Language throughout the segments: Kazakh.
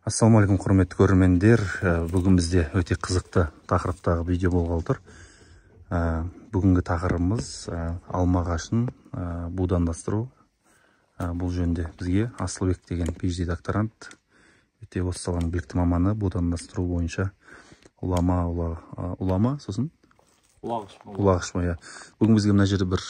Ассалаумағалейкум, құрметті көрермендер. Бүгін бізде өте қызықты тақырыптағы видео болғалы тұр. Бүгінгі тақырыбымыз алма ағашын будандастыру. Бұл жөнінде бізге Асылбек деген PhD докторант, өте осы саланың білікті маманы, будандастыру бойынша улама, сосын улағыш. Бүгін бізге мына жерде бір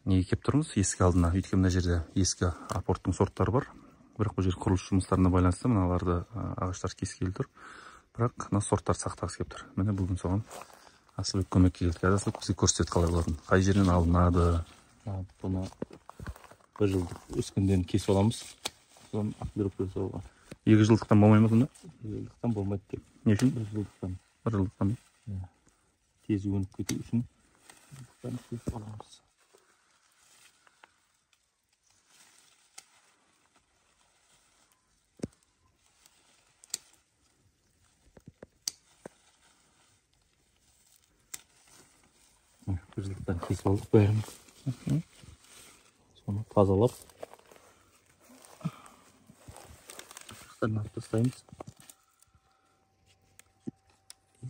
неге келіп тұрмыз, есік алдына. Өйткені мына жерде ескі апорттың сорттары бар. Бірақ бұл жер құрылыс жұмыстарына байланысты мыналарды ағаштар кескелі тұр. Бірақ мына сорттарды сақтағысы келіп тұр. Міне бүгін соған Асылбек көмекке келді. Қазір Асылбек бізге көрсетеді қалай болатынын, қай жерінен алынады. Бұны бір жылдық өскінден кесіп аламыз. Содан ақбөрік жасауға. 2 жылдықтан болмай ма сонда? 2 жылдықтан болмайды деп. Не үшін? 1 жылдықтан. 1 жылдықтан. Тез өніп кету үшін жылдықтан кесіп аламыз. 1 жылдықтан кесіп алдық бәрін. Соны тазалап, жапырақтарын алып тастаймыз.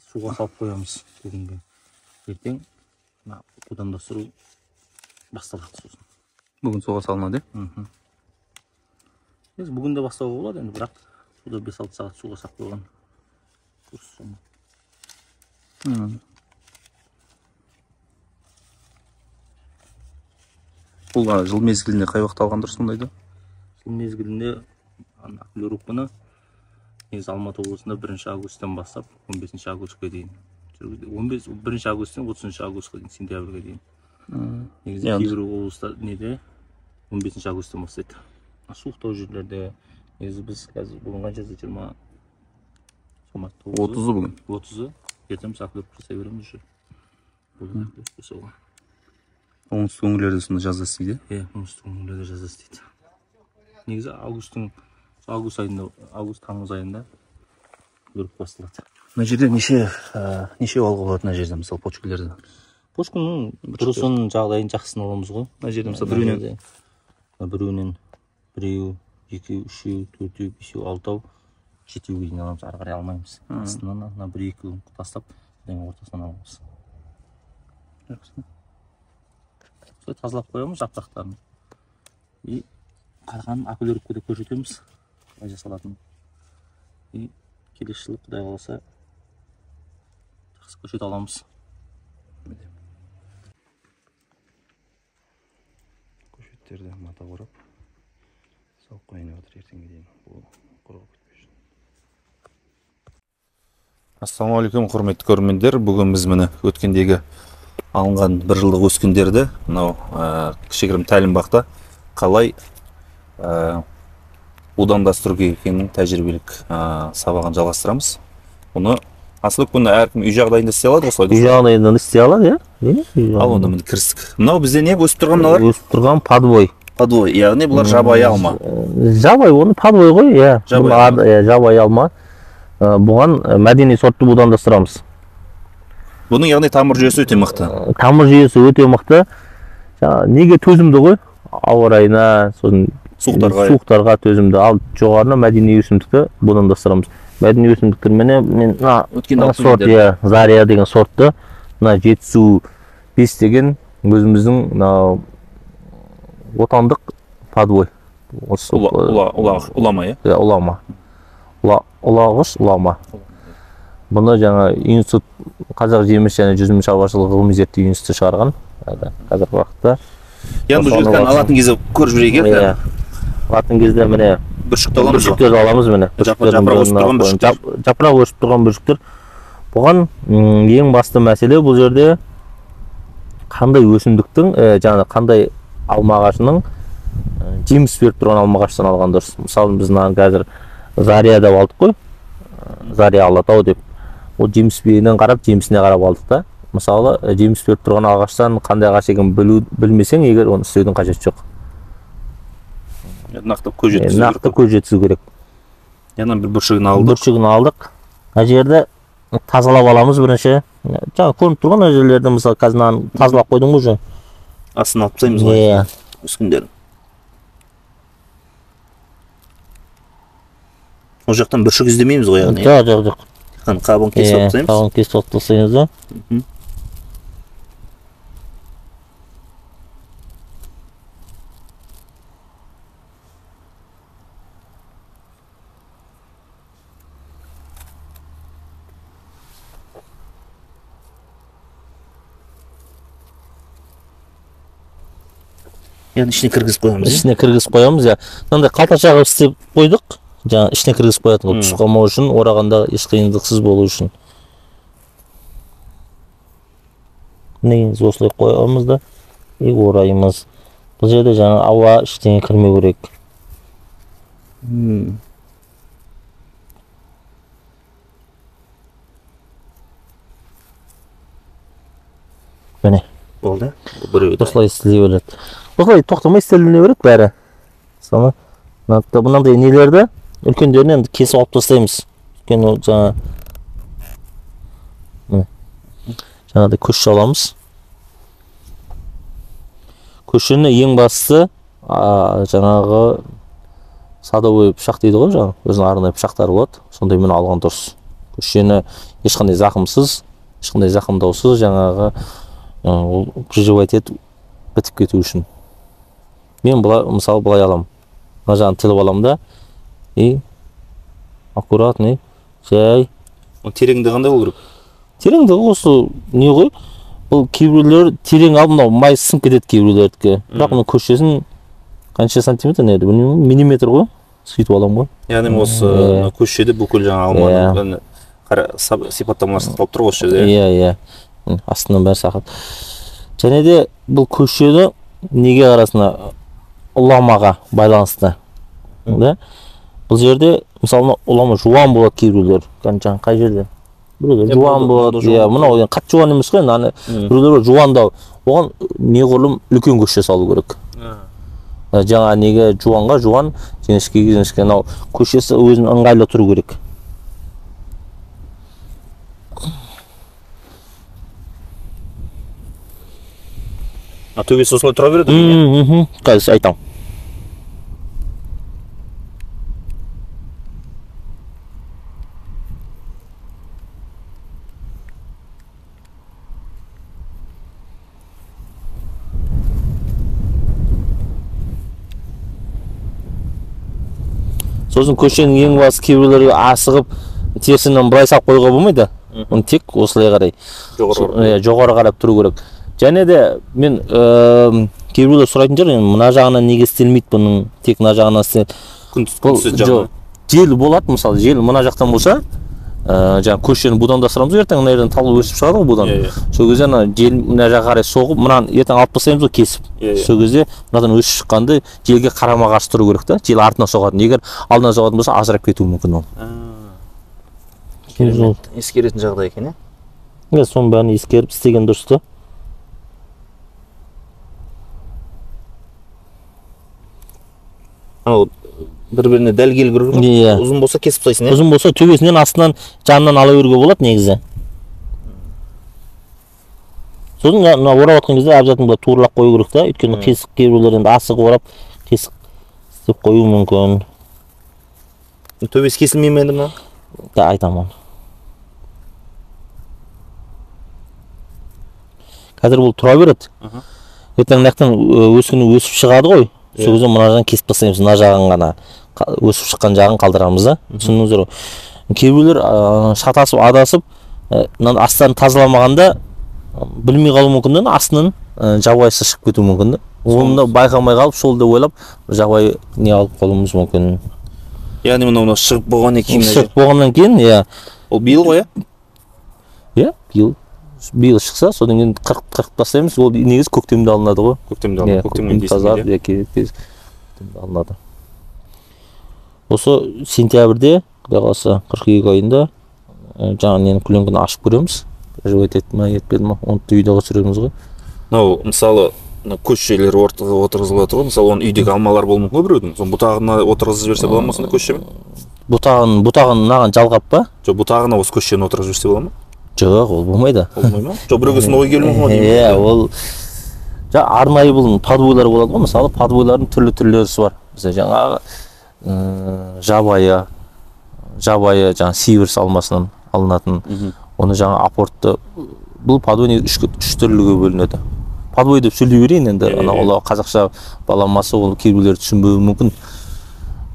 Суға салып қоямыз бүгінгі. Ертең мына будандастыру басталады сосын. Бүгін суға салынады, е? Негізі бүгін де бастауға болады енді, бірақ суда 5-6 сағат суға салып қойған дұрыс соны. Бұл жыл мезгілінде қай уақытта алған дұрыс мұндайды? Жыл мезгілінде ақбөрікпіні негізі Алматы облысында 1 августтан бастап 15 августқа дейін. 1 августтан 30 августқа дейін, сентябрьге дейін. Негізі кейбір облыста неде 15 августтан бастайды. Суықтау жерлерде негізі біз қазір бүгін қаншасы? 20 30-ы бүгін. 30-ы. Ертең біз ақбөрік жасай береміз уже. Бүгін ақбөрік жасауға. Оңтүстік өңірлерде сонда жазда істейді? Иә, оңтүстік өңірлерде жазда істейді. Негізі август айында, август тамыз айында бүрік басталады. Мына жерде неше алуға болады мына жерде, мысалы, почкалерді? Почканың дұрысын, жағдайын жақсысын аламыз ғой. Мына жерде мысалы біреуінен, біреуінен 1, 2, 3, 4, 5, 6, 7-ге дейін аламыз, ары қарай алмаймыз. Астынан мына 1-2 тастап, содан ортасынан аламыз. Жақсы. Солай тазалап қоямыз жапырақтарын. И қалғанын ақбөрікке де көрсетеміз, қалай жасалатынын. И келесі жылы Құдай қаласа жақсы көрсете аламыз. Көшеттерді мата орап салып қояйын деп жатыр ертеңге дейін, бұл құрғап кетпес үшін. Ассалаумағалейкум, құрметті көрермендер. Бүгін біз міне өткендегі алынған 1 жылдық өскіндерді мынау кішігірім тәлімбақта қалай будандастыру керек екенін тәжірибелік сабағын жалғастырамыз. Бұны Асылбек, бұны әркім үй жағдайында істей алады осылай? Үй жағдайында істей алады, иә. Ал онда міне кірістік. Мынау бізде не өсіп тұрған мыналар? Өсіп тұрған подвой. Подвой, яғни бұлар жабайы алма. Жабайы, оны подвой ғой, иә. Жабайы алма. Бұған мәдени сортты будандастырамыз. Бұның яғни тамыр жүйесі өте мықты. Тамыр жүйесі өте мықты. Неге төзімді ғой? Ауа райына, сосын суықтарға төзімді. Ал жоғарына мәдени өсімдікті будандастырамыз. Мәдени өсімдіктер менен мен мына сорт, иә, Зария деген сортты, мына Жетісу 5 деген өзіміздің мына отандық подвой. Улама, иә? Иә, улама. Улағыш, улама. Бұны жаңа институт, Қазақ жеміс және жүзім шаруашылығы ғылыми зерттеу институты шығарған қазіргі уақытта. Яғни бұл жерден алатын кезде көріп жүрейік, иә. Алатын кезде міне бүршікті аламыз. Бүршіктерді аламыз міне. Жапырақ өсіп тұрған бүршіктер. Жапырақ өсіп тұрған бүршіктер. Бұған ең басты мәселе бұл жерде қандай өсімдіктің, жаңа қандай алма ағашының жеміс беріп тұрған алма ағаштан алған дұрыс. Мысалы біз мынаны қазір Зария деп алдық қой. Зария Алатау деп. Ол жеміс қарап, жемісіне қарап алдық та. Мысалы, жеміс беріп тұрған ағаштан қандай ағаш екенін білмесең, егер оны істеудің қажеті жоқ. Нақты көз жеткізу керек. Нақты көз жеткізу керек. Яғни бір бүршігін алдық. Бүршігін алдық. Мына жерді тазалап аламыз бірінші. Жаңа көрініп тұрған мына жерлерді, мысалы, қазір мынаны тазалап қойдың ғой уже. Астын алып тастаймыз ғой. Иә. Өскіндерін. Ол жақтан бүршік іздемейміз ғой яғни. Жоқ, жоқ, жоқ. Тек қабығын кесіп алып тастаймыз. Қабығын кесіп алып тастаймыз да. Яғни ішіне кіргізіп қоямыз. Ішіне кіргізіп қоямыз, иә. Мынандай қалташа қылып істеп қойдық. Жаңа ішіне кіргізіп қоятын қылып, түсіп қалмау үшін, орағанда еш қиындықсыз болу үшін. Негізі осылай қоямыз да, и ораймыз. Бұл жерде жаңа ауа ештеңе кірмеу керек. Міне. Болды. Біреуі. Осылай істеле береді. Осылай тоқтамай істеліне береді бәрі. Соны мынандай нелерді үлкендерін енді кесіп алып тастаймыз. Өйткені ол жаңа жаңағыдай көшше аламыз. Көшені ең бастысы жаңағы садовой пышақ дейді ғой, жаңа өзінің арнайы пышақтары болады. Сондаймен алған дұрыс. Көшені ешқандай зақымсыз, ешқандай зақымдаусыз жаңағы ол приживать етіп бітіп кету үшін. Мен былай, мысалы былай аламын. Мына жағын тіліп аламын да, и аккуратный, жай. Тереңдігі қандай болу керек? Тереңдігі осы не ғой? Бұл кейбіреулер терең алып, мынау май сынып кетеді кейбіреулердікі. Бірақ оның көшесін қанша сантиметр не еді? Білмеймін, миллиметр ғой. Сөйтіп аламын ғой. Яғни осы көшеде бүкіл жаңа алманың сипаттамалары сақталып тұр осы жерде. Иә, иә. Астынан бәрі сақат. Және де бұл көшені неге арасына ұламаға байланысты. Да? Бұл жерде мысалы ұлама жуан болады кейбіреулер. Жаңа қай жерде? Біреулер жуан болады. Иә, мынау енді қатты жуан емес қой, енді біреулер жуандау. Оған неғұрлым үлкен көше салу керек. Жаңа неге жуанға жуан, жіңішкеге жіңішке. Мынау көшесі өзін ыңғайлы тұру керек. А төбесі осылай тұра береді? Қазір айтамын. Сосын көшенің ең басы кейбіреулерге асығып терісінен былай салып қоюға болмайды. Оны тек осылай қарай. Жоғары қарап тұру керек. Және де мен кейбіреулер сұрайтын шығар, мына жағынан неге істелмейді бұның, тек мына жағынан істеледі. Жоқ, жел болады, мысалы, жел мына жақтан болса, жаңа көшені будандастырамыз, ертең мына жерден тал өсіп шығады ғой будан. Сол кезде ана жел мына жаққа қарай соғып, мынаны ертең алып тастаймыз ғой кесіп. Сол кезде мынадан өсіп шыққанды желге қарама-қарсы тұру керек та, жел артынан соғатын. Егер алдынан соғатын болса, азырап кетуі мүмкін ол. Ескеретін жағдай екен, иә? Соның бәрін ескеріп істеген дұрыс та. Анау бір-біріне дәл келу керек. Иә. Ұзын болса кесіп тастайсың, иә? Ұзын болса төбесінен, астынан, жанынан ала беруге болады негізі. Сосын мына орап жатқан кезде обязательно былай туралап қою керек та, өйткені қисық кейбіреулер енді асығып орап, қисық істеп қоюы мүмкін. Төбесі кесілмей ме енді мына? Да, айтамын оны. Қазір бұл тұра береді. Ертең мына жақтан өскіні өсіп шығады ғой. Сол кезде мына жағын кесіп тастаймыз, мына жағын ғана өсіп шыққан жағын қалдырамыз да. Түсіндіңіздер ғой. Кейбіреулер шатасып, адасып, мынаны астарын тазаламағанда білмей қалуы мүмкін да, астынан жабайысы шығып кетуі мүмкін да. Оны да байқамай қалып, сол деп ойлап, жабайы не алып қалуымыз мүмкін. Яғни мынау шығып болғаннан кейін, шығып болғаннан кейін, иә. Ол биыл ғой, иә? Иә, биыл. Биыл шықса, содан кейін қырқып тастаймыз. Ол негізі көктемде алынады ғой. Көктемде алынады. Көктемде тазарып, көктемде алынады. Осы сентябрьде, құдай қаласа, қыркүйек айында жаңа нені көлеңкені ашып көреміз. Приживать етті ма, етпеді ма, оны үйде түсіреміз ғой. Мынау, мысалы, көшелер отырғызылып жатыр ғой. Мысалы, оның үйдегі алмалар болуы мүмкін ғой біреудің. Соның бұтағына отырғызып жіберсе бола ма сонда көшемен? Бұтағын мынаған жалғап па? Жоқ, бұтағына осы көшені отырғызып жіберсе бола ма? Жоқ, ол болмайды. Болмай ма? Жоқ, біреуге сондай ой келуі мүмкін ғой. Иә, ол арнайы бұл подвойлар болады ғой. Мысалы, подвойлардың түрлі түрлері бар. Мысалы, жаңағы жабайы, Жабайы жаңа сиверс алмасынан алынатын. Оны жаңа апортты, бұл подвой үш түрліге бөлінеді. Подвой деп сөйлей берейін енді, ана ол қазақша баламасы, ол кейбіреулер түсінбеуі мүмкін.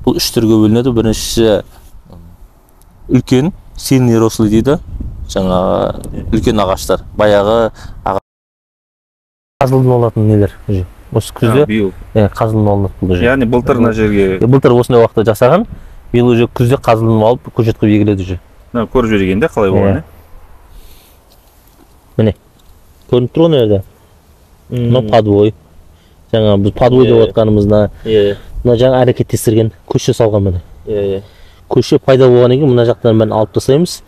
Бұл үш түрге бөлінеді. Біріншісі үлкен, сильный рослый дейді, жаңа үлкен ағаштар, баяғы қазылын алатын нелер уже. Осы күзде қазылын алынады бұл уже. Яғни былтыр мына жерге былтыр осындай уақытта жасаған, биыл уже күзде қазылын алып көшет қылып егіледі уже. Мына көріп жібергенде қалай болған, Міне. Көрініп тұр ғой мына жерде. Мына подвой. Жаңа біз подвой деп жатқанымыз мына. Мына жаңа әрекеттестірген көше салған міне. Көше пайда болғаннан кейін мына жақтан бәрін алып тастаймыз.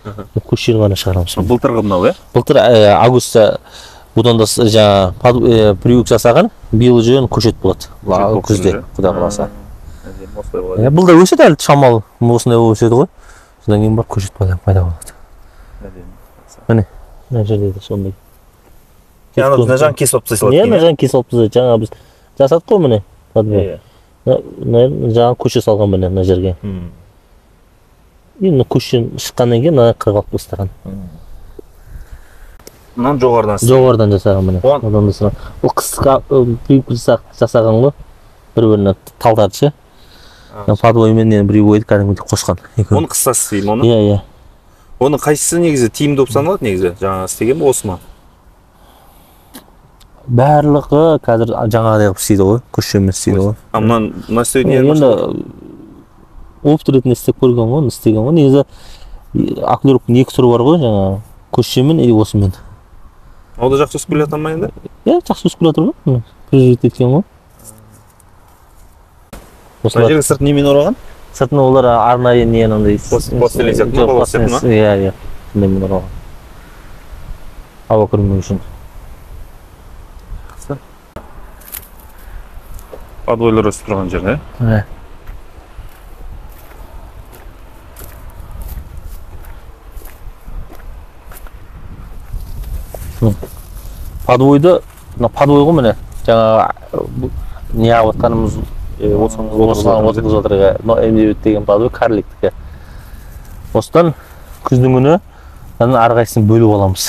Көшені ғана шығарамыз. Былтырғы мынау, иә? Былтыр августта бұдан да жаңа прививка жасаған, биыл уже көшет болады. Күзде, құда қаласа. Бұл да өседі әлі шамалы, осындай өседі ғой. Содан кейін барып көшет пайда болады. Міне, мына жерде де сондай. Яғни мына жағын кесіп алып тастай салады. Иә, мына жағын кесіп алып тастайды. Жаңа біз жасадық қой міне. Мына жағын көше салған міне мына жерге. Енді көшеден шыққаннан кейін мына қырып алып тастаған. Мынаны жоғарыдан істеген. Жоғарыдан жасаған міне. Ол қысқа прививка жасаған ғой. Бір-біріне талдарды ше. Подвоймен енді привойды кәдімгідей қосқан. Оны қыста істеймін оны? Иә, иә. Оның қайсысы негізі тиімді болып саналады негізі? Жаңа істеген бе, осы ма? Барлығы қазір жаңағыдай қылып істейді ғой, көшемен істейді ғой. А мына істеудің енді опыт ретінде істеп көрген ғой, істеген ғой. Негізі окулировканың екі түрі бар ғой, жаңағы көшемен и осымен. Ол да жақсы өсіп келе жатыр ма енді? Иә, жақсы өсіп келе жатыр ғой. Прививка еткен ғой. Мына жердің сыртын немен ораған? Сыртын олар арнайы не анандай пластилин сияқты ма, балас сияқты ма? Иә, иә. Сондай ораған. Ауа кірмеу үшін. Жақсы. Подвойлар өсіп тұрған жер, ә? Иә. Подвойды, мына подвой ғой міне, жаңағы не алып жатқанымыз осыған отырғызып жатыр. Мынау М9 деген подвой карликтікі. Осыдан күздің күні мынаның әрқайсысын бөліп аламыз.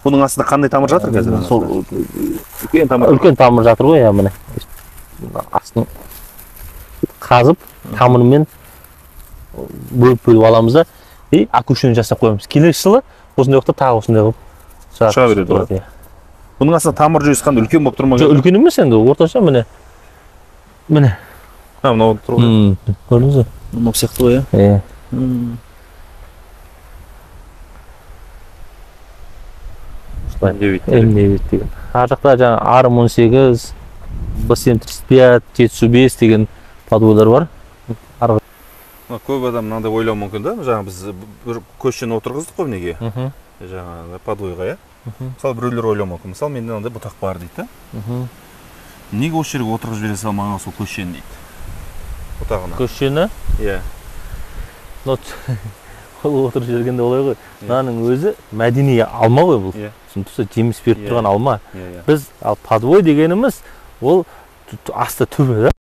Бұның астында қандай тамыр жатыр қазір? Сол үлкен тамыр. Үлкен тамыр жатыр ғой, иә, міне. Астын қазып, тамырымен бөліп-бөліп аламыз да, и окружение жасап қоямыз. Келесі жылы осындай уақытта тағы осындай қылып шыға береді ғой. Бұның астында тамыр жүйесі қандай үлкен болып тұр ма? Жоқ, үлкен емес енді, орташа міне. Міне. Ha, мынау тұр ғой. Көрдіңіз бе? Мынау сияқты ғой, иә? Иә. М9. М9 деген. Ар жақта жаңа Р18, Б735, 705 деген подвойлар бар. Көп адам мынандай ойлауы мүмкін да, жаңа біз бір көшені отырғыздық қой неге? Жаңа подвойға, иә? Мысалы біреулер ойлауы мүмкін. Мысалы менде мынандай бұтақ бар дейді да. Неге осы жерге отырғызып жібере салмаған сол көшені дейді. Бұтағына. Көшені? Иә. Ол отырып жібергенде олай ғой. Мынаның өзі мәдени алма ғой бұл. Түсініп тұрсыз, жеміс беріп тұрған алма. Біз ал подвой дегеніміз ол асты түбі да.